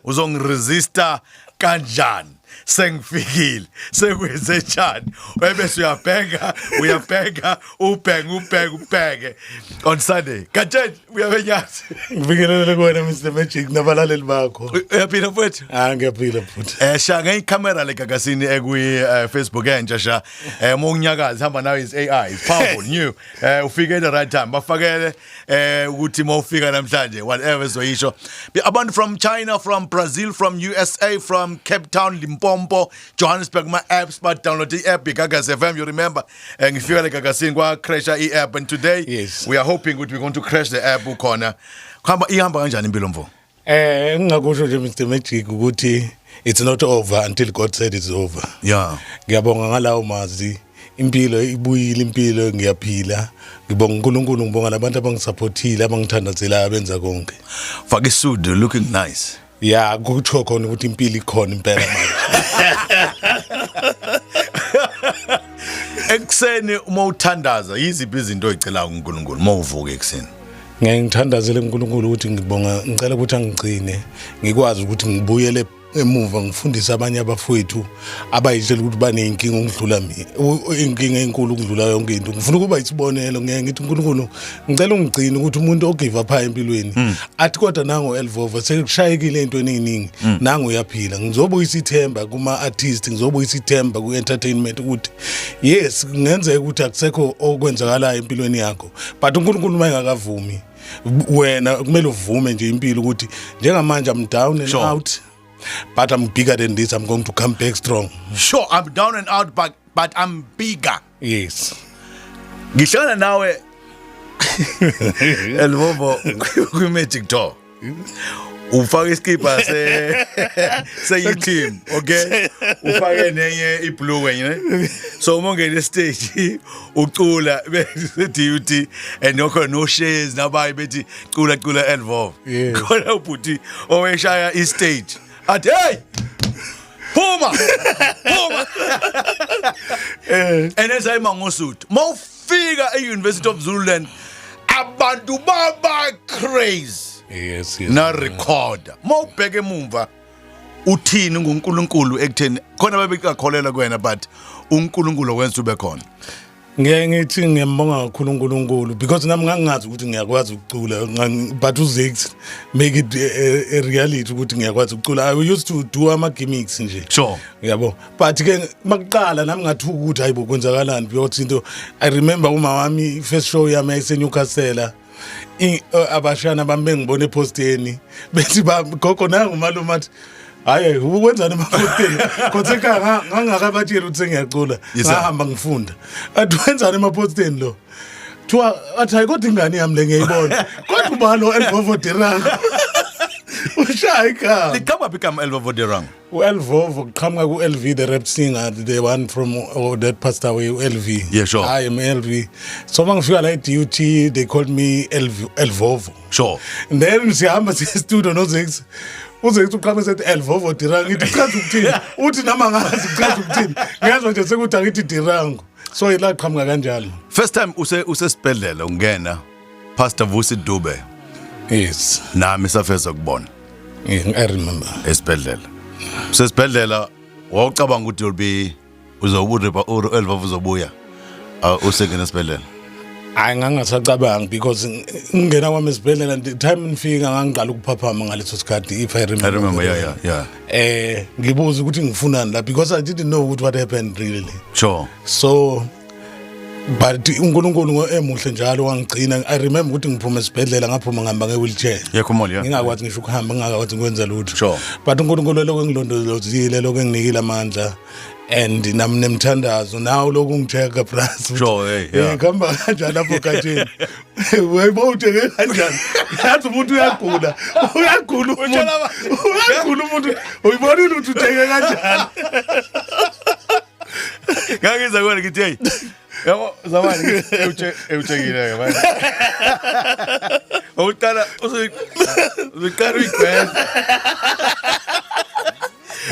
Uzongiresista kanjani? Sengifikile, sekwenze njani? Ebese uyabheka, uyabheka, ubheke, ubheke, ubheke. On Sunday. Gatsheni, uyabenyazi. Ngibikelele kuwena Mr Magic nabalaleli bakho. Uyaphila, mfowethu? Ah, ngiyaphila futhi. Sha ngeyicamera le gagasini ekwi Facebook entsha, sha. Mokunyakaza hamba nayo is AI, it's powerful, new. Ufike at the right time. Bafakele ukuthi mawufika namhlanje whatever ezoyisho. Abantu from China, from Brazil, from USA, from Cape Town, Limpopo, Johannesburg, ma apps ba download i-app iGagas FM, you remember. Ngifika le gagasini kwa crasha i-app and today we are hoping ukuthi we're going to crash the app ukhona. Khamba ihamba kanjani impilo, mfo? Ngingakusho nje, Mr Magic, ukuthi it's not over until God said it's over. Ngiyabonga ngalawo mazwi. Impilo ibuyile, impilo ngiyaphila. Ngibonga uNkulunkulu, ngibonga nabantu abangisupportile, abangithandazelayo, abenza konke. Faka isuit, looking nice. Yeah, kutsho khona ukuthi impilo ikhona impela manje. Ekuseni uma uthandaza, yiziphi izinto oyicela kuNkulunkulu uma uvuka ekuseni? Ngeke ngithandazele uNkulunkulu ukuthi ngibonga, ngicela ukuthi angigcine ngikwazi ukuthi ngibuyele emuva ngifundise abanye abafowethu abayitshela ukuthi baneyinkinga ukudlula mina, inkinga enkulu ukudlula yonke into. Ngifuna ukuba isibonelo. Ngeke ngithi, "uNkulunkulu, ngicela ungigcine ukuthi umuntu ogive up empilweni athi, kodwa nango Elvovo sekushayekile entweni eziningi, nango uyaphila." Ngizobuyisa ithemba kuma artist, ngizobuyisa ithemba ku entertainment ukuthi yes, kungenzeka ukuthi akusekho okwenzakalayo empilweni yakho, but uNkulunkulu uma engakavumi, wena kumele uvume nje impilo ukuthi njengamanje I'm down and out, but I'm bigger than this. I'm going to come back strong. Sure, I'm down and out, but I'm bigger. Yes. Ngihlangana nawe, Elvovo, kwi Magic Tour. Ufake iskipa se team, okay? Ufake nenye iblue wenye, ne? So uma ungena stage ucula bese DUT and nokho no shares nabayi bethi cula, cula, Elvovo. Khona ubhuti oweshaya i stage. Athi, "Hey! Phuma! Phuma!" And esayima ngoSuthu. Mawufika e-University of Zululand abantu baba crazy. yes yes Na recorder. Mawubheka emumva, uthini nguNkulunkulu ekutheni khona babekakholela kuwena, but uNkulunkulu wenza ube khona? Ngeke ngithi ngiyambonga kakhulu uNkulunkulu because nami ngangingazi ukuthi ngiyakwazi ukucula, but uZix make it a reality ukuthi ngiyakwazi ukucula. I used to do ama gimmicks nje. Yabo, but ke makuqala nami ngathuka ukuthi hayibo, kwenzakalani? Because into I remember uma wami, first show yami yayise Newcastle. Abashana bami bengibona eposteni bethi, "Ba gogo, nangu umalume." Athi, "Hayi, ukwenzani emaposteni?" Kodwa ekhaya ngangakabatsheli ukuthi sengiyacula. Yes, sir. Ngahamba ngifunda. Athi, "Wenzani emaposteni lo?" Thiwa athi, "Hayi, kodwa ingane yami le ngiyayibona, kodwa uba lo Elvovo Derrango ushaya igama." Liqhamuka phi igama Elvovo Derrango? U-Elvovo kuqhamuka ku-LV, the rap singer, the one from, oh, that passed away, u-LV. I am LV. So uma ngifika la e-DUT they called me LV, Elvovo. And then sihamba siye studio noZix, uZix uqhamuka sethi Elvovo Dirango. Ngithi, "Chaza ukuthini?" Uthi, "Nama ngazi chaza ukuthini, ngiyazwa nje sekuthi angithi Dirango." So ila qhamuka kanjalo. First time use usesibhedlela ungena, Pastor Vusi Dube. Yes. Nami safeza kubona. Yeah, I remember. Esibhedlela. Usesibhedlela, wawucabanga ukuthi you'll be uzobuya, uElvovo uzobuya usengena esibhedlela? Hayi, ngangasacabangi because ngingena kwami esibhedlela, the time ngifika ngangiqala ukuphaphama ngaleso sikhathi, if I remember. I remember, yeah. Ngibuza ukuthi ngifunani la because I didn't know ukuthi what happened really. So but uNkulunkulu emuhle njalo wangigcina. I remember ukuthi ngiphuma esibhedlela, ngaphuma ngihamba nge-wheelchair. Yeah, come on, yeah. Ngingakwazi ngisho ukuhamba, ngingakwazi ukwenza lutho. But uNkulunkulu lokho engilondolozile, lokho enginikile amandla and nami nemthandazo nawe lokhu ngichecka bras. Sure, hey, yeah. Kuhamba kanjani lapho gatsheni? Uyayibo, utsheke kanjani? Yazi umuntu uyagula, uyagula umuntu, uyagula umuntu, uyibonile ukuthi utsheke kanjani. Ngangiza kuwena ngithi, "Hey, yabo zamani ewutshekile ke manje." Uqala uzuqala uyigweza.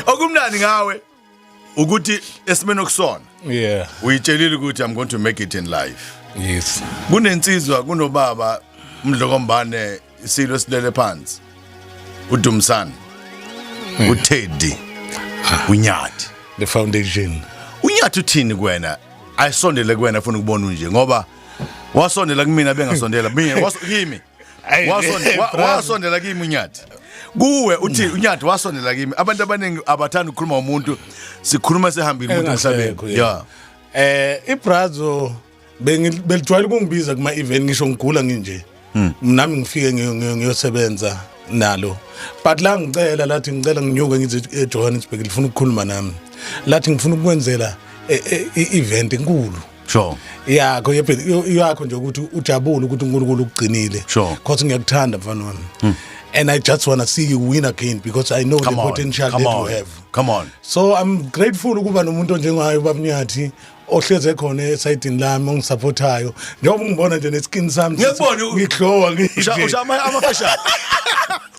Okumnandi ngawe ukuthi esimeni okusona uyitshelile ukuthi, "I'm going to make it in life." Kunensizwa, kunobaba uMdlokombane, isilo silele phansi, uDumsana. uTeddy uNyathi. The foundation. UNyathi uthini kuwena? Ayisondele kuwena, afuna ukubona unje, ngoba wasondela kumina, bengasondela mina kimi. Wasondela kimi uNyathi. Kuwe uthi uNyathi wasondela kimi. Abantu abaningi abathanda ukukhuluma umuntu, sikhuluma sehambile umuntu emhlabeni. Engasekho, yeah. Ibrazo belijwayele ukungibiza kuma event, ngisho ngigula nginje. Nami ngifike ngiyosebenza nalo. But la ngicela, lathi ngicela nginyuke ngize eJohannesburg, lifuna ukukhuluma nami. Lathi ngifuna ukwenzela i-event enkulu. Yakho yakho nje ukuthi ujabule ukuthi uNkulunkulu ukugcinile. Because ngiyakuthanda, mfana wami. And I just want to see you win again because I know Come the on. potential Come that on. you have. Come on. So I'm grateful ukuba nomuntu onjengayo, uBab'Nyathi, ohleze khona esayidini lami, ongisupportayo. Njengoba ungibona nje neskin sami Ngiyakubona, ngiglowa. Usha ama-facial.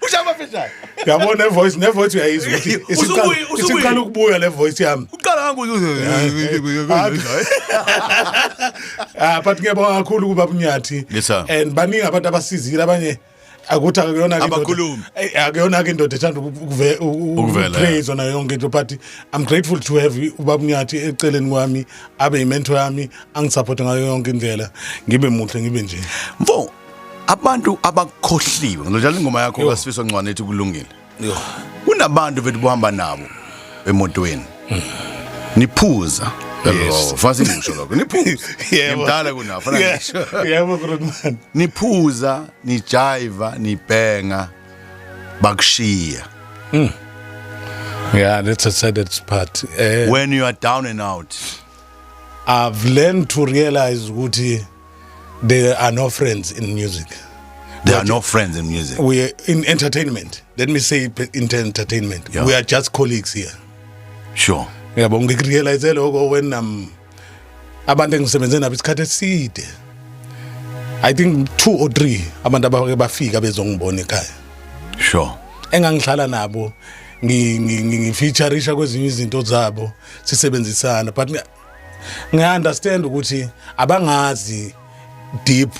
Usha ama-facial. Yabona, nevoice, nevoice uyayizwa ukuthi Usubuye. isiqala ukubuya le voice yami. Uqala ngangu. Ah, but ngiyabonga kakhulu kuBab'Nyathi. Yes, sir. And baningi abantu abasizile, abanye akuthi akuyona ke Abakhulumi. Akuyona ke indoda ethanda Ukuvela, ukupraise nayo yonke into, but I'm grateful to have uBab'Nyathi eceleni kwami, abe yimentor yami, angisupport ngayo yonke indlela, ngibe muhle, ngibe nje. Mfo, abantu abakhohliwe. Ngizodlala ingoma yakho Yo. kaSifiso Ncwane ethi Kulungile. Yo. Kunabantu bethu bohamba nabo emotweni. Niphuza. Yes. Fasi ngisho lokho. Niphuza. Yebo. Ngimdala kunawo, fana ngisho. Yebo, Grootman. Niphuza, nijiva, nibhenga, bakushiya. Yeah, that's a saddest part. When you are down and out. I've learned to realize ukuthi there are no friends in music. There are no friends in music. We are in entertainment. Let me say in entertainment. We are just colleagues here. Yabo, ngikurealize lokho when abantu engisebenze nabo isikhathi eside. I think two or three abantu abake bafika bezongibona ekhaya. Engangihlala nabo, ngifeatureisha kwezinye izinto zabo, sisebenzisana, but ngiya understand ukuthi abangazi deep,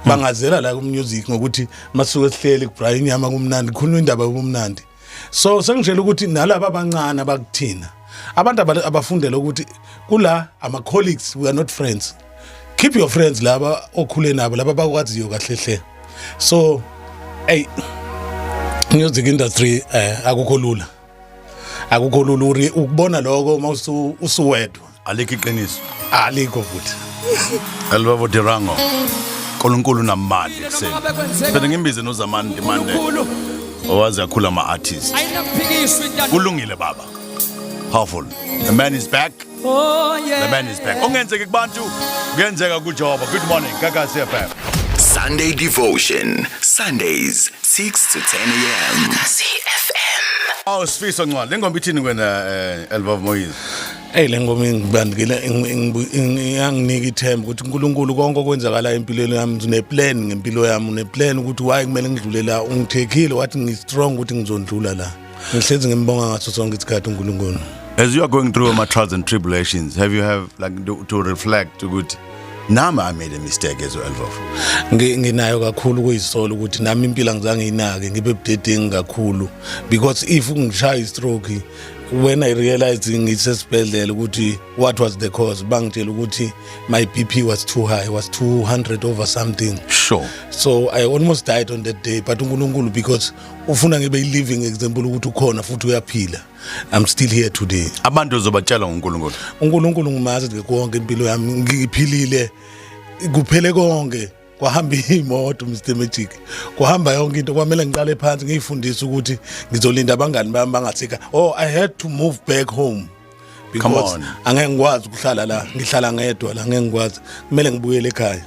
bangazela la ku music ngokuthi masuke sihleli kubraai inyama, kumnandi, khuluma indaba yobumnandi. So sengitshela ukuthi nalaba abancane abakuthina, abantu abafundela ukuthi kula ama colleagues, we are not friends. Keep your friends laba okhule nabo, laba bakwaziyo kahle hle. So hey, music industry, akukho lula, akukho lula ukubona lokho mawusu usuwedwa. Alikho iqiniso. Alikho futhi. Elvavo Derrango. Nkulunkulu namali kuseni. Phela ngimbize noZamani Ndimande. Owazi kakhulu ama-artist. Ayinakuphikiswa intando. Kulungile baba. Powerful. The man is back. Oh yeah. The man is back. Ongenzeki kubantu, kuyenzeka kuJehova. Good morning. Gagasi FM. Sunday Devotion, Sundays, 6 to 10 a.m. CFM. Awu, Sifiso Ncwane. Le ngoma ithini kwena, Elvavo Moyise? Hey, le ngoma ingibandikile, iyanginika ithemba ukuthi uNkulunkulu konke okwenzakala empilweni yami uneplan ngempilo yami, uneplan ukuthi why kumele ngidlule la. Ungithekile wathi ngi-strong ukuthi ngizondlula la. Ngihlezi ngimbonga ngaso sonke isikhathi uNkulunkulu. As you are going through my trials and tribulations, have you have like to reflect ukuthi nami I made a mistake as Elvavo? Nginayo kakhulu kuyisola ukuthi nami impilo angizange ngiyinake, ngibe budedengu kakhulu, because if ngishaya i-stroke, when I realized ngisesibhedlela ukuthi what was the cause, bangitshela ukuthi my BP was too high, was 200 over something. So I almost died on that day, but uNkulunkulu, because ufuna ngibe i-living example ukuthi ukhona futhi uyaphila, I'm still here today. Abantu uzobatshela ngoNkulunkulu. UNkulunkulu ngimazi nje konke impilo yami, ngiphilile, kuphele konke, kwahamba imoto, Mr Magic, kuhamba yonke into. Kwamele ngiqale phansi ngiyifundise ukuthi ngizolinda abangani bami bangathika. Oh, I had to move back home Come because on. angeke ngikwazi ukuhlala la, ngihlala ngedwa la, ngeke ngikwazi, kumele ngibuyele ekhaya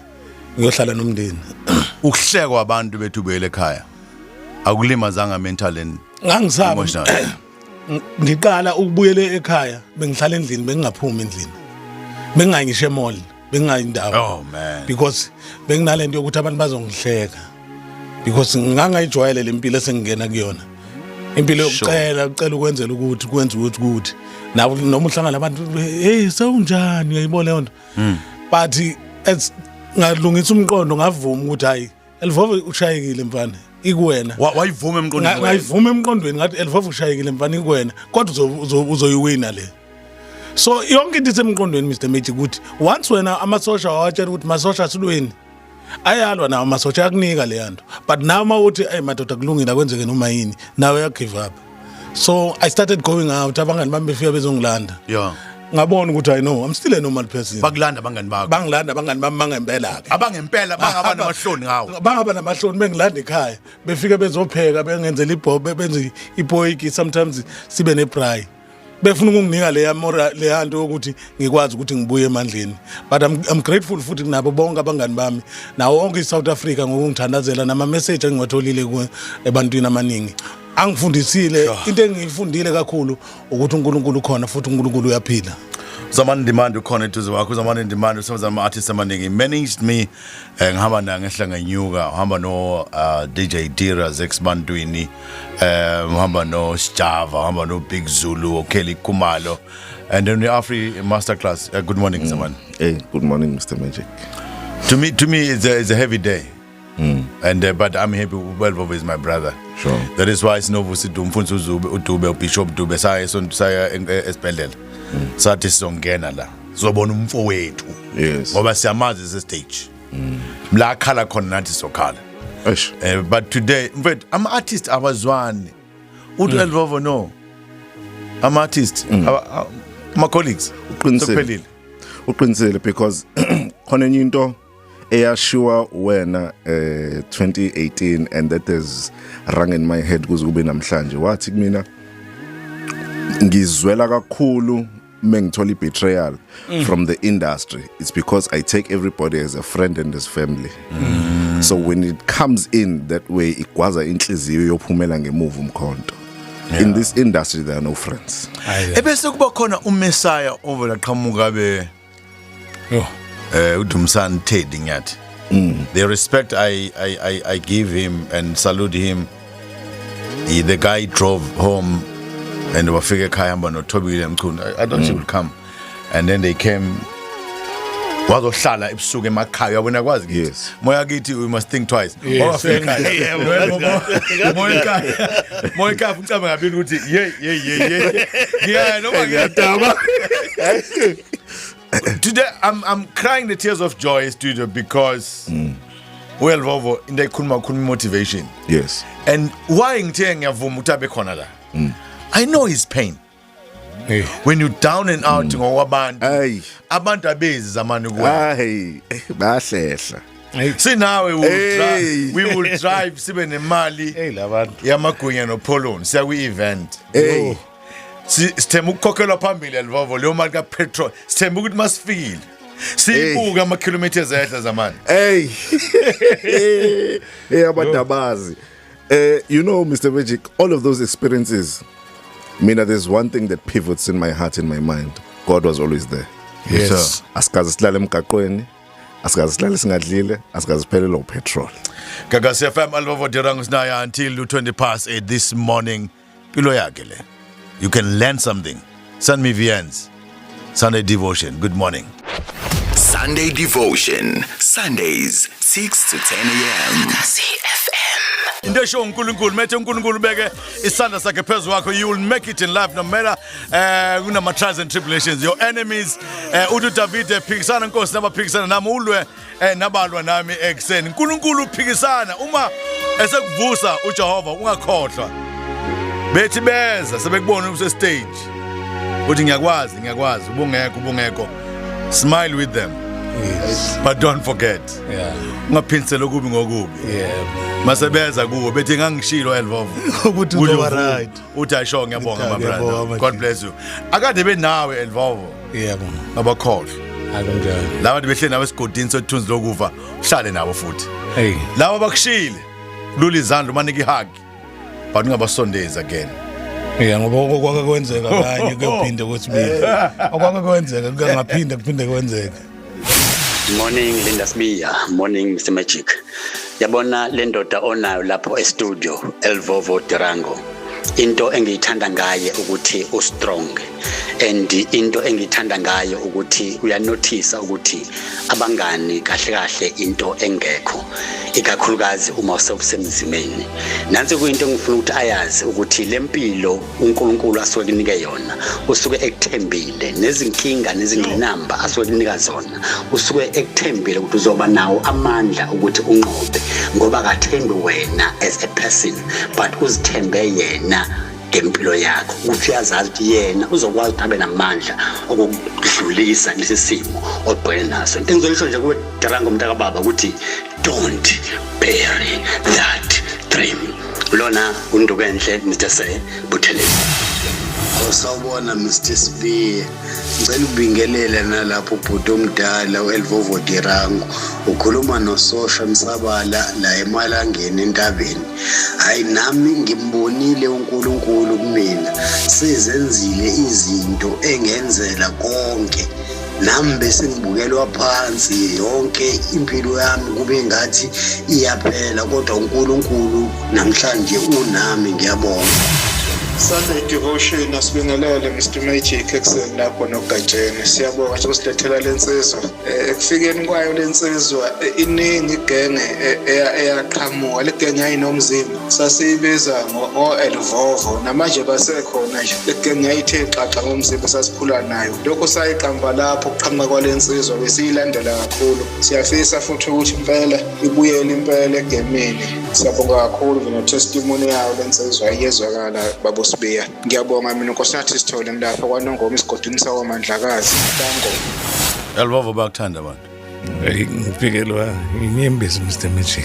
ngiyohlala nomndeni. Ukuhlekwa abantu bethu ubuyele ekhaya. Akulimazanga mental and Ngangisaba. emotional? Ngiqala ukubuyela ekhaya, bengihlala endlini, bengingaphumi endlini, bengingayi ngisho emall, bengingayi indawo. Oh man. Because benginalento yokuthi abantu bazongihleka, because ngangayijwayele le mpilo esengingena kuyona, impilo yokucela, ucela ukwenzela ukuthi kwenza ukuthi nawe noma uhlangana nabantu, "Hey, sewunjani?" Uyayibona leyo nto. But as ngalungisa umqondo, ngavuma ukuthi hayi. Elvovo, ushayekile mfana, ikuwena. Wayivuma emqondweni? Ngayivuma emqondweni, ngathi, "Elvovo, ushayekile mfana, ikuwena, kodwa uzoyiwina le." So yonke into isemqondweni, Mr Magic, ukuthi once wena amasosha wawatshela ukuthi, "Masosha, silweni," ayalwa nawo amasosha, ayakunika le yanto. But now uma uthi, "Ey madoda, kulungile, akwenzeke noma yini," nawe uya-give up. So I started going out, abangani bami befika bezongilanda. Ngabona ukuthi I know I'm still a normal person. Bakulanda abangani bakho? Bangilanda abangani bami bangempela ke. Abangempela, bangaba namahloni ngawo. Bangaba namahloni, bengilanda ekhaya, befike bezopheka, bengenzela ibhobe, benze ipoiki, sometimes sibe nebraai, befuna ukunginika leya moral, leya nto yokuthi ngikwazi ukuthi ngibuye emandleni. But I'm grateful futhi nabo bonke abangani bami nawo wonke iSouth Africa ngokungithandazela nama message engiwatholile ebantwini amaningi angifundisile. Into engiyifundile kakhulu ukuthi uNkulunkulu ukhona futhi uNkulunkulu uyaphila. Zamani Ndimande ukhona eduze wakho. Zamani Ndimande usebenza nama-artist amaningi. Managed me, ngihamba naye, ngehla ngenyuka, uhamba no DJ Dira, Zex Bantwini, uhamba no Sjava, uhamba no Big Zulu, Kelly Khumalo, and then the Afri Masterclass. Good morning, Zamani. Hey, good morning, Mr. Magic. To me it's a heavy day. And but I'm happy Welvovo is my brother. That is why sinovusi umfundisi uZube uDube, uBishop Dube, saya sonto, saya esibhedlela. Sathi sizongena la. Sizobona umfowethu. Ngoba siyamazi se stage. La akhala khona nathi sokhala. Eish. But today, in fact, ama artist abazwani. Uthi Elvovo, no. Ama artist, ama colleagues. Uqinisile. Sokuphelile. Uqinisile, because khona enye into eyashiwa wena 2018 and that has rung in my head kuze kube namhlanje. Wathi kumina, "Ngizwela kakhulu mengithola betrayal from the industry. It's because I take everybody as a friend and as family. So when it comes in that way, igwaza inhliziyo, yophumela ngemuva umkhonto. In this industry there are no friends." Ebese kuba khona uMessiah ovela qhamuka be Yo. uDumsani Teddy Nyathi. The respect I give him and salute him. The guy drove home and wafika ekhaya, hamba noThobile Mchunu. I thought she would come. And then they came, wazohlala ebusuku emakhaya, uyabona, kwazi kithi. Moya kithi, we must think twice. Wafika ekhaya. Moya ekhaya. Moya ekhaya ucabanga ngabili ukuthi ye ye ye ye. Yeah, noma ngiyadaba. Today I'm crying the tears of joy, studio, because well, Vovo, into ekhuluma khuluma motivation. And why ngithe ngiyavuma ukuthi abe khona la? I know his pain. Hey. When you down and out ngokwabantu. Ay. Abantu abezi zamani kuwena. Hayi, bahlehla. Sinawe, we will Hey. drive, we will drive, sibe nemali Hey labantu. yamagwinya nopoloni, siya kwi-event. Hey. Sithemba ukukhokhelwa phambili, Elvovo, leyo mali ka-petrol. Sithemba ukuthi masifikile siyibuke ama-kilometers ehla zamani. Hey. Hey, abantu abazi. You know, Mr. Magic, all of those experiences, mina, there's one thing that pivots in my heart, in my mind. God was always there. Yes. Asikaze silale emgaqweni, asikaze silale singadlile, asikaze siphelelwe upetrol. Gagasi FM, Alvovo Derang Snaya until 20 past 8 this morning. Pilo yakhe le. You can learn something. Send me VNs. Sunday Devotion. Good morning. Sunday Devotion, Sundays, 6 to 10 a.m. Gagasi FM. Into esho uNkulunkulu, methe uNkulunkulu beke isandla sakhe phezu kwakho, you will make it in life no matter kunama trials and tribulations, your enemies. Uthi uDavid, "Phikisana Nkosi nabaphikisana nami, ulwe nabalwa nami ekseni." uNkulunkulu uphikisana uma esekuvusa uJehova. Ungakhohlwa, bethi beza sebekubona use stage, uthi, "Ngiyakwazi, ngiyakwazi, ubungekho, ubungekho." Smile with them, but don't forget, ungaphindisela okubi ngokubi. Masebeza kuwo bethi, "Ngangishilo, Elvovo," Ukuthi uzoba right. uthi, "Ayisho, ngiyabonga, my Ngiyabonga, brother. my God G. bless you." Akade benawe, Elvovo. Yebo. Abakhohlwa. Akunjalo. Laba behleli nawe esigodini sothunzi lokufa, uhlale nabo futhi. Hey. Laba bakushile, lula izandla, ubanike ihug, but ungabasondezi again. Yeah, ngoba okwake kwenzeka kanye kuyophinde kwesibili. Okwake kwenzeka kungaphinda kuphinde kwenzeke. Morning, Linda Sibiya, morning, Mr Magic. Yabona le ndoda onayo lapho e-studio, Elvovo Durango. Into engiyithanda ngaye ukuthi u-strong. And into engithanda ngayo ukuthi uyanothisa ukuthi abangani kahle kahle into engekho, ikakhulukazi uma usewusemzimeni. Nansi kuyinto engifuna ukuthi ayazi ukuthi lempilo uNkulunkulu asuke kunike yona, usuke ekuthembile, nezinkinga nezingqinamba asuke kunika zona, usuke ekuthembile ukuthi uzoba nawo amandla ukuthi unqobe, ngoba akathembi wena as a person, but uzithembe yena ngempilo yakho, ukuthi uyazazi ukuthi yena uzokwazi ukuthi abe namandla okukudlulisa lesi simo obhekene naso. Into engizoyisho nje kuwe Darango mntakababa ukuthi don't bury that dream. Lona uNdukenhle Mr Se Buthelezi. Awusawubona Mr Sibiya, ngicela ukubingelela nalapho ubhuti omdala u-Elvovo Dirango ukhuluma noSosha Msabala la emalangeni entabeni. Hayi, nami ngimbonile uNkulunkulu kumina, sezenzile izinto engenzela konke, nami bese ngibukelwa phansi yonke impilo yami, kube ngathi iyaphela, kodwa uNkulunkulu namhlanje unami, ngiyabonga. Sunday Devotion, asibingelele Mr Magic ekuseni lapho noGatsheni. Siyabonga nje usilethela lensizwa. Ekufikeni kwayo lensizwa, iningi igenge eyaqhamuka. Le genge yayinomzimba, sasiyibiza ngo-Elvovo, namanje basekhona nje. Le genge yayithe xaxa ngomzimba, sasikhula nayo. Lokho sayiqamba lapho ukuqhamuka kwalensizwa, besiyilandela kakhulu. Siyafisa futhi ukuthi impela ibuyele impela egemini. Siyabonga kakhulu nje ne-testimony yayo lensizwa, iyezwakala babusibiya. Ngiyabonga mina, Nkosinathi Sithole, ngilapha kwaNongoma esigodini sakwaMandlakazi. Danko. Elvovo, bayakuthanda abantu. Hey, ngifikelwa inyembezi Mr Magic,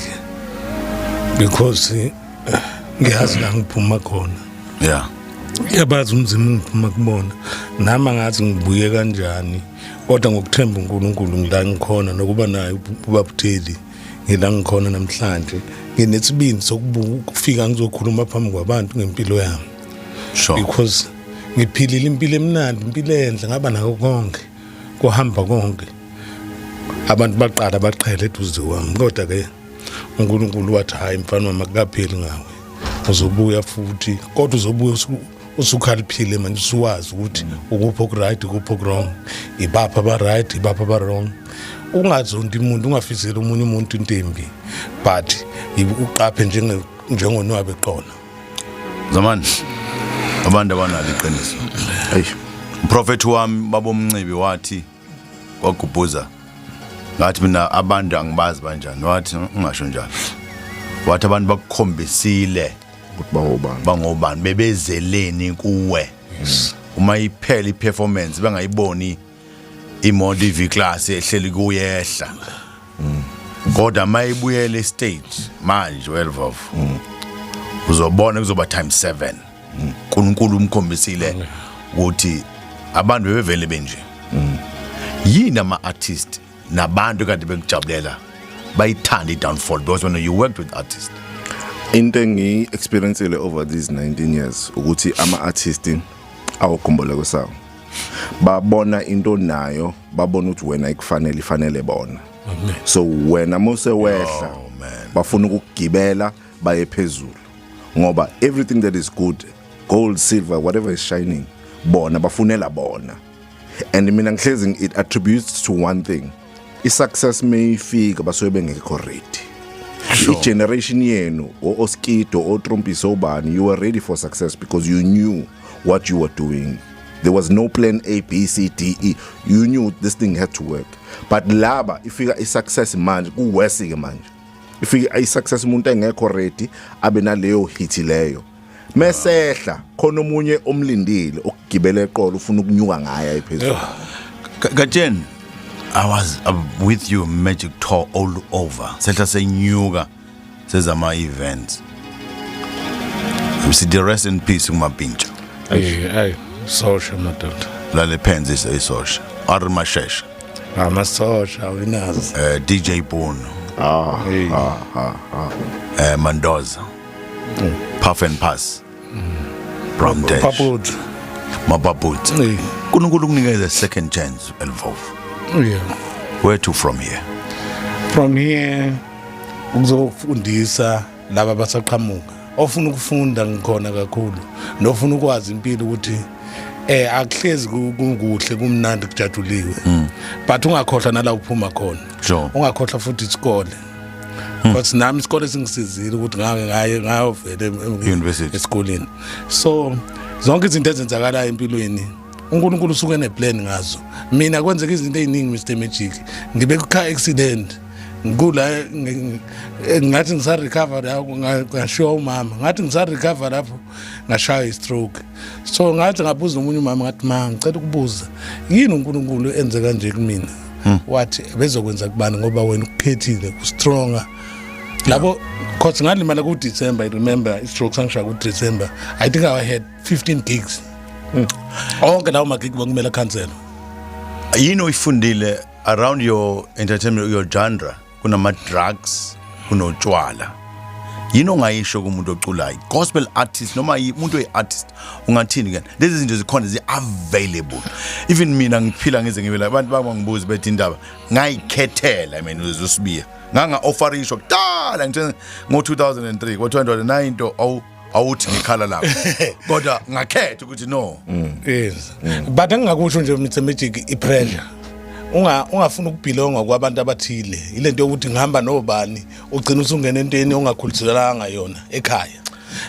because ngiyazi la ngiphuma khona. Ngiyabazi umzimba ngiphuma kubona, nami angazi ngibuye kanjani, kodwa ngokuthemba uNkulunkulu ngila ngikhona, nokuba naye ubabutheli ngila ngikhona namhlanje. Nginesibindi sokufika ngizokhuluma phambi kwabantu ngempilo yami, because ngiphilile impilo emnandi, impilo enhle, ngaba nako konke, kuhamba konke, abantu baqala baqhela eduze kwami, kodwa ke uNkulunkulu wathi, "Hayi mfana wami, akukapheli ngawe, uzobuya futhi, kodwa uzobuya usukhaliphile manje, usuwazi ukuthi ukuphi oku-right, ukuphi oku-wrong, ibaphi aba-right, ibaphi aba-wrong. Ungazondi umuntu, ungafiseli omunye umuntu into embi, but uqaphe njengonwabe qona." Zamani, abantu abanalo iqiniso. Hey. Prophet wami babomncibi wathi kwagubhuza, ngathi mina abantu angibazi banjani, wathi ungasho njalo, wathi abantu bakukhombisile ukuthi bawobani, bangobani, bebezeleni kuwe. Uma iphela iperformance bangayiboni imoto iV class ehleli kuyehla, kodwa mayibuyele stage manje Elvovo, uzobona kuzoba times 7. uNkulunkulu umkhombisile ukuthi abantu bebevele benje. Yini ama artist nabantu kade bekujabulela bayithanda i-downfall? Because when you worked with artists, Into engiyi-experiencile over these 19 years ukuthi ama-artist awukhumbule kwesawo, babona into nayo, babona ukuthi wena ikufanele, ifanele bona, so wena mose wehla, Oh, man. bafuna ukugibela baye phezulu, ngoba everything that is good, gold, silver, whatever is shining, bona bafunela bona. And mina ngihlezi it attributes to one thing: i-success mayifika basuke bengekho ready. I-generation yenu, o-Oskido, oTrompiso, obani, you were ready for success because you knew what you were doing. There was no plan A, B, C, D, E. You knew this thing had to work. But laba ifika i-success manje, kuworse ke manje. Ifika i-success umuntu engekho ready, abe naleyo hit leyo, mesehla khona omunye omlindile okugibela eqolo, ufuna ukunyuka ngaye ayiphezulu. Gatsheni, I was with you Magic Tour all over. Sehla senyuka sezama events. Sithi rest in peace kuMapintsha. Hey, hey, sosha madoda. Lale phenzi isosha. Ari Mashesha, Amasosha awinazi. DJ Bono, Ah. Hey. Ah ah ah. Mandoza. Puff and Pass. Bram Dash. Paputu. Mapaputsi. Hey. uNkulunkulu kunikeza second chance, Elvovo. Where to from here? From here ukuzofundisa laba abasaqhamuka, ofuna ukufunda ngikhona kakhulu, nofuna ukwazi impilo ukuthi Akuhlezi kukuhle, kumnandi, kujabuliwe, but ungakhohlwa nala uphuma khona. Ungakhohlwa futhi isikole, because nami isikole singisizile ukuthi ngake ngaye ngayovele University. Esikoleni. So zonke izinto ezenzakalayo empilweni, uNkulunkulu usuke neplan ngazo. Mina kwenzeka izinto eziningi, Mr Magic, ngibe ku car accident, ngikula ngathi ngisa recover lapho ngashiwa umama, ngathi ngisa recover lapho ngashaya i-stroke. So ngathi ngabuza omunye umama, ngathi, "Ma, ngicela ukubuza, yini uNkulunkulu enze kanje kumina?" Wathi bezokwenza kubani, ngoba wena ukukhethile, ustronger labo, cause ngalimala ku December. I remember i-stroke sangishaya ku December. I think I had 15 gigs. Onke lawo magig bekumele cancel. Yini oyifundile around your entertainment, your genre? Kunama drugs, kunotshwala. Yini ongayisho kumuntu oculayo, gospel artist noma umuntu oyi-artist, ungathini ke? Lezi zinto zikhona, zi-available. Even mina ngiphila ngize ngibe la, abantu bangibuza bethi indaba ngayikhethela mina uzusibiya, nganga-offerishwa kudala, ngithe ngo-2003 ngo-2009 into awuthi ngikhala lapho, kodwa ngakhetha ukuthi no. Yes, but engingakusho nje, Mr Magic, i-pressure, ungafuni ukubelonga kwabantu abathile, ilento yokuthi ngihamba nobani, ugcina usungena entweni ongakhuliselanga yona ekhaya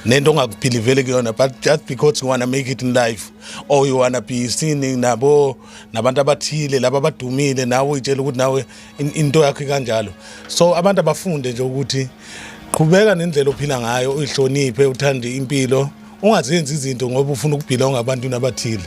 nento ongakubelievele kuyona, but just because you wanna make it in life or you wanna be seen nabo nabantu abathile laba abadumile, nawe uyitshela ukuthi nawe into yakho ikanjalo. So abantu abafunde nje ukuthi qhubeka nendlela ophila ngayo, uyihloniphe, uthande impilo, ungazenzi izinto ngoba ufuna ukubelonga abantwini abathile.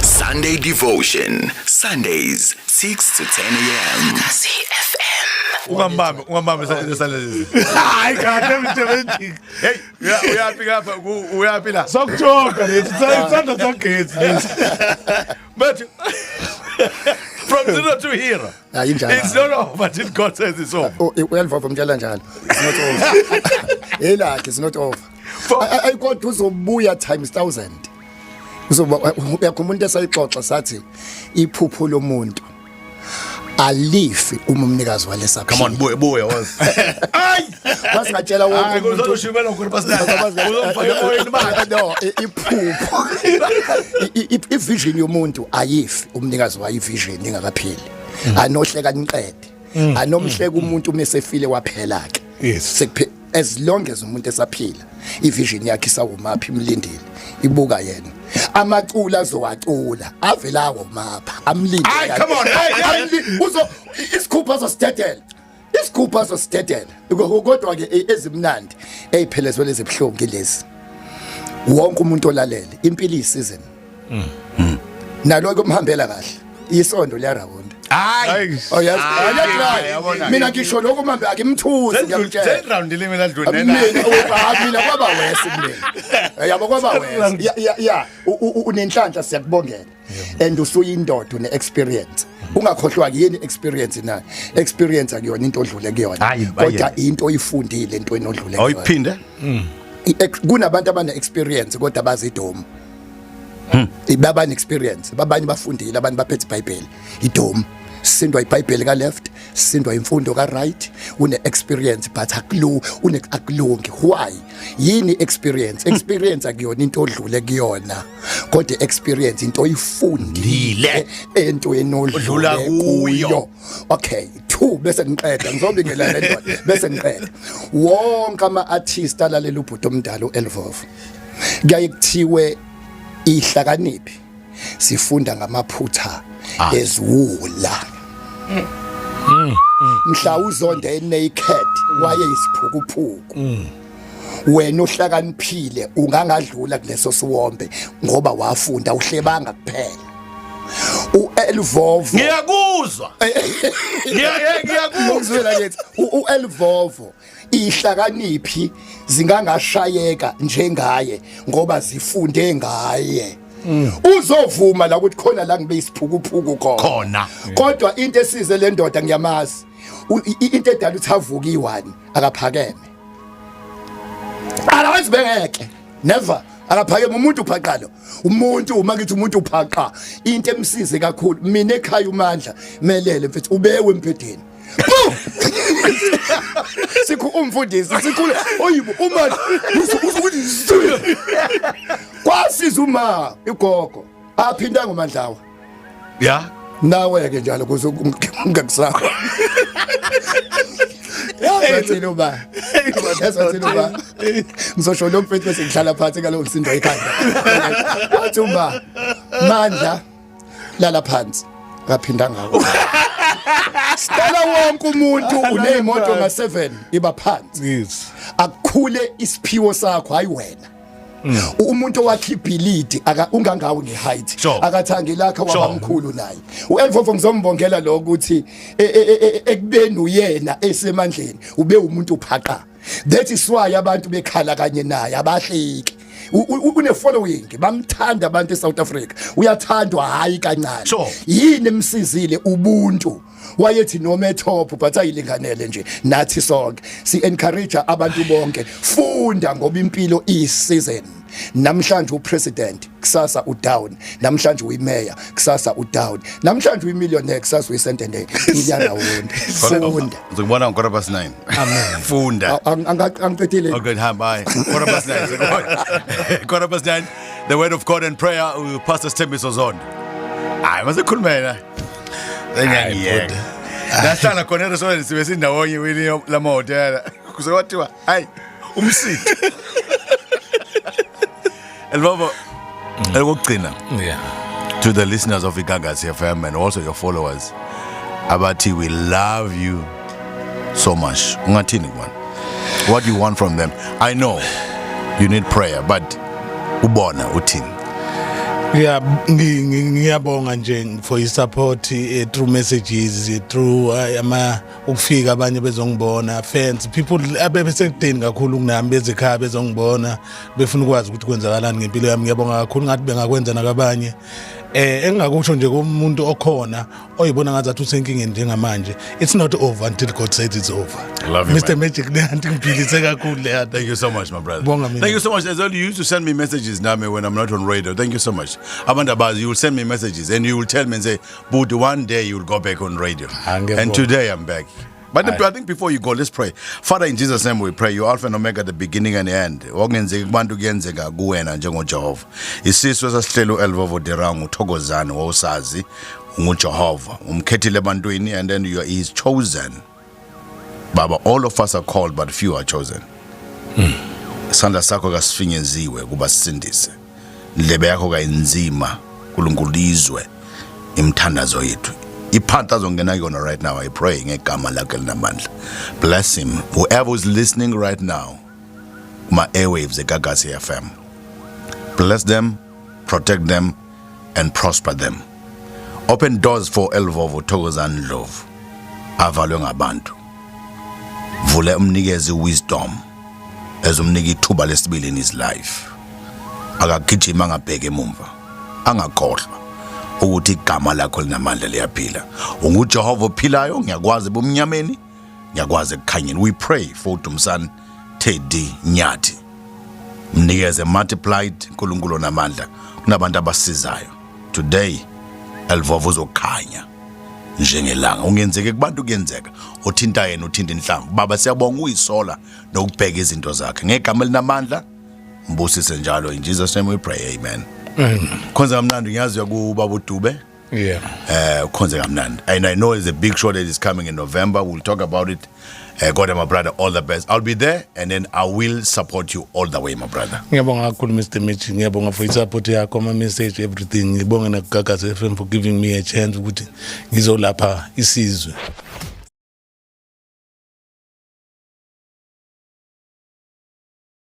Sunday Devotion, Sundays, 6 to 10 a.m. Gagasi FM. Ungambambi, ungambambi esandla lezi. Hayi kahle, Mr Magic. Hey, uyaphi kapha, uyaphi la? Sokujoka lesi, isandla sagesi lesi. But from zero to hero. Hayi, injalo. It's not over till God says it's over. Oh, uyalivova umtshela njalo, it's not over, elakhe, it's not over. Ayikodwa uzobuya times 1000. Uzoba uyakhumbula umuntu esayixoxa, sathi iphupho lomuntu alifi uma umnikazi walesa. Come on, buya, buya was ay. Wasingatshela wonke Hayi, umuntu. kuzoshibela khona pastor, uzomfaka emoyeni manje. No, iphupho, i-vision yomuntu ayifi umnikazi wayo ivision ingakapheli. Anohleka niqede, anomhleka umuntu uma esefile waphela ke. Sekuphe as long as umuntu esaphila, ivision yakhe isawumaphi, imlindile, ibuka yena. Amaculo azowacula avela awomapha amlinde. Ay, come on, hey, hey. Uzo isikhupha azosidedela, isikhupha azosidedela, kodwa ke ezimnandi eyiphelezwe lezi buhlungu lezi. Wonke umuntu olalele, impilo isizini naloko kumhambela kahle, isondo liyarawunda. Hayi. Oh yes. Hayi, yabona. Mina ngisho lokho manje, akimthusi, ngiyamtshela. Sendround mina dlule. Mina mina kwaba wesi mina, yabo, kwaba wesi. Ya, unenhlanhla, siyakubongela, and usuyindoda, une experience. Ungakhohlwa ke, yini experience na? Experience akuyona into odlule kuyona, Hayi, kodwa into oyifundile entweni odlule kuyona. Awuyiphinde. Kunabantu abane experience kodwa bazidomu. Baba experience, babanye bafundile, abantu baphethe iBhayibheli, idomu, sindwa iBhayibheli ka left, sindwa imfundo ka right. Une experience but akulu une akulungi. Why? Yini experience? Experience akuyona into odlule kuyona, kodwa experience into oyifundile entweni Odlula odlule kuyo. kuyo. Okay, two, bese ngiqeda, ngizobingelela le ndoda bese ngiqeda. Wonke ama artist alalela ubhuti omdala uElvovo, kuyaye kuthiwe ihlakaniphi sifunda ngamaphutha eziwula. Mhla uzonde naked waye isiphukuphuku, wena ohlakaniphile ungangadlula kuleso siwombe ngoba wafunda, uhlebanga kuphela uElvovo. Ngiyakuzwa. Ngiyakuzwa. Ngizwela ngithi uElvovo, ihlakaniphi zingangashayeka njengaye ngoba zifunde ngaye. Uzovuma la ukuthi khona la ngibe isiphukuphuku khona. Khona. Kodwa into esize le ndoda, ngiyamazi, into edala ukuthi avuke iwani, akaphakeme, otherwise bengeke never. Akaphakeme umuntu, uphaqalo umuntu. Uma ngithi umuntu uphaqa, into emsize kakhulu mina ekhaya, uMandla Melele mfethu, ubewe empedeni. Sikhu umfundisi sikhule oyibo uma usukuthi kwasiza uma igogo aphinda ngomandlawa. Yeah. Nawe ke njalo kuze ungakusaba. Yazi uba. Yazi uba. Ngizosho lo mfethu bese ngihlala phansi ngalowo msindo ekhanda. Wathi uma mandla lala phansi ngaphinda ngawo. Stala wonke umuntu unezimoto nga7 iba phansi. Yes. Akukhule isiphiwo sakho hayi wena. Umuntu owakhe ibhilidi aka ungangawo ngeheight akathangi lakhe wabamkhulu naye. uElvovo ngizombongela lokho ukuthi ekubeni uyena esemandleni ube umuntu uphaqa. That is why abantu bekhala kanye naye abahleki. Une following bamthanda abantu eSouth Africa. Uyathandwa hayi kancane. Yini emsizile ubuntu. Wayethi noma etop but ayilinganele nje nathi sonke si encourage abantu bonke funda ngoba impilo iyi season. Namhlanje upresident kusasa udown, namhlanje uyimayor kusasa udown, namhlanje uyimillionaire kusasa uyisentende. Iyarawunda funda. Ngizokubona ngo 9:15. Amen. Funda. Angiqedile. Okay, hamba bye. 9:15. 9:15. The word of God and prayer with Pastor Sthembiso Zondo. Hayi masikhulume yena. Engiyeke. Nahlala khona eRestaurant sibe sindawonye kwelinye lamahhotela. Kuze kwathiwa hayi umsitho. Elvovo elokugcina. Yeah. To the listeners of Igagasi FM and also your followers. Abathi we love you so much. Ungathini kubona? What do you want from them? I know you need prayer, but ubona uthini? Yeah, ngiyabonga nje for your support through messages, through ama ukufika abanye bezongibona, fans, people abebesekudeni kakhulu kunami bezekhaya bezongibona befuna ukwazi ukuthi kwenzakalani ngempilo yami. Ngiyabonga kakhulu, ngathi bengakwenza nakabanye. Engingakusho nje kumuntu okhona oyibona ngathi usenkingeni njengamanje, it's not over until God says it's over. Love you, Mr man. Magic, le anti ngiphilise kakhulu le anti. Thank you so much, my brother. Bonga mina. Thank you so much. As well, you used to send me messages now when I'm not on radio. Thank you so much. Abantu abazi, you will send me messages and you will tell me and say, But one day you will go back on radio. Angiyabonga. And today I'm back. But I think before you go, let's pray. Father, in Jesus' name we pray. You Alpha and Omega, the beginning and the end. Okungenzeka kubantu kuyenzeka kuwena njengoJehova. Isisu esasihlelo uElvovo Derang uthokozane wawusazi unguJehova. Umkhethile ebantwini and then you are he is chosen. Baba, all of us are called but few are chosen. Isandla sakho kasifinyeziwe kuba sisindise. Indlebe yakho kayinzima uNkulunkulu izwe imithandazo yethu. Iphansi azongena kuyona right now, I pray ngegama lakhe elinamandla. Bless him. Whoever is listening right now, my airwaves eGagasi FM. Bless them, protect them and prosper them. Open doors for Elvovo Thokozani Ndlovu. Avalwe ngabantu. Vule umnikeze wisdom ezumnika ithuba lesibili in his life. Akagijima angabheki emumva. Angakhohlwa ukuthi igama lakho linamandla liyaphila. UnguJehova ophilayo, ngiyakwazi ebumnyameni, ngiyakwazi ekukhanyeni. We pray for Dumsani Teddy Nyathi. Mnikeze multiplied uNkulunkulu onamandla kunabantu abasizayo. Today Elvovo uzokhanya njengelanga. Ungenzeke kubantu kuyenzeka. Othinta yena uthinta inhlamvu. Baba siyabonga uyisola nokubheka izinto zakhe. Ngegama elinamandla mbusise njalo in Jesus name we pray. Amen. Khonza kamnandi ngiyazi uyakubaba uDube. Yeah. Khonze kamnandi. And I know there's a big show that is coming in November. We'll talk about it. God my brother, all the best. I'll be there and then I will support you all the way, my brother. Ngiyabonga kakhulu Mr Magic, ngiyabonga for i-support yakho, ama message, everything. Ngibonge nakuGagasi FM for giving me a chance ukuthi ngizolapha isizwe.